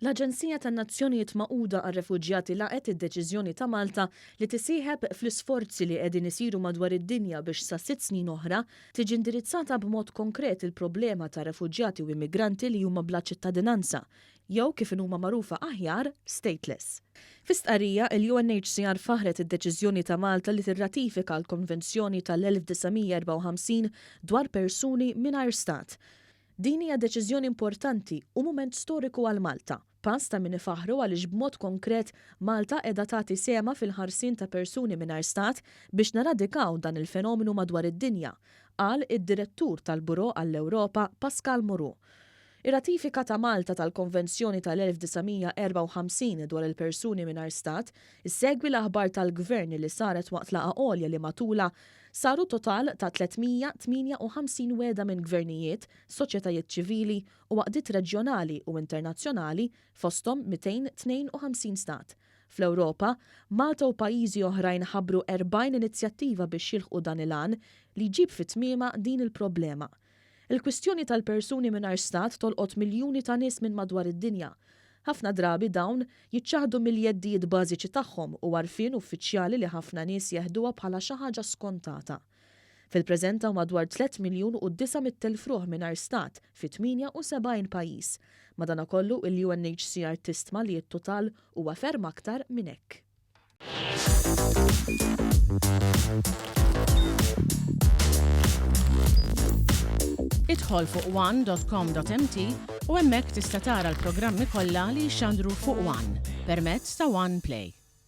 L-Aġenzija tan-Nazzjonijiet Magħquda għar-Refuġjati laqgħet id-deċiżjoni ta' Malta li tisieħeb fl-isforzi li qegħdin isiru madwar id-dinja biex sa sitt snin oħra tiġi indirizzata b'mod konkret il-problema ta' refuġjati u immigranti li huma bla ċittadinanza jew kif inhuma magħrufa aħjar, stateless. Fi stqarrija, il-UNHCR faħħret id-deċiżjoni ta' Malta li tirratifika l-Konvenzjoni tal-1954 dwar persuni mingħajr stat. Din hija deċiżjoni importanti u mument storiku għal Malta. Pass ta' min ifaħħru għaliex b'mod konkret Malta qiegħda tagħti sehemha fil-ħarsien ta' persuni mingħajr stat biex neradikaw dan il-fenomenu madwar id-dinja, qal id-Direttur tal-Bureau għall-Ewropa Pascal Moreau. Ir-ratifika ta' Malta tal-Konvenzjoni tal-1954 dwar il-persuni mingħajr stat issegwi l-aħbar tal-Gvern li saret waqt laqgħa għolja li matulha saru total ta' 358 wegħda minn gvernijiet, soċjetajiet ċivili u għaqdiet reġjonali u internazzjonali fosthom 252 stat. Fl-Ewropa, Malta u pajjiżi oħrajn ħabbru 40 inizjattiva biex jilħqu dan il-għan li jġib fi tmiemha din il-problema. Il-kwistjoni tal-persuni mingħajr stat tolqot miljuni ta' nies minn madwar id-dinja. Ħafna drabi dawn jiċċaħħdu mill-jeddijiet bażiċi tagħhom u għarfien uffiċjali li ħafna nies jeħduha bħala xi ħaġa skontata. Fil-preżent hawn madwar 3,900,000 ruħ mingħajr stat fi 78 pajjiż. Madankollu, il-UNHCR tistma li t-total huwa ferm aktar minn hekk. Idħol fuq one.com.mt u hemmhekk tista' tara l-programmi kollha li jixxandru fuq One permezz ta' One Play.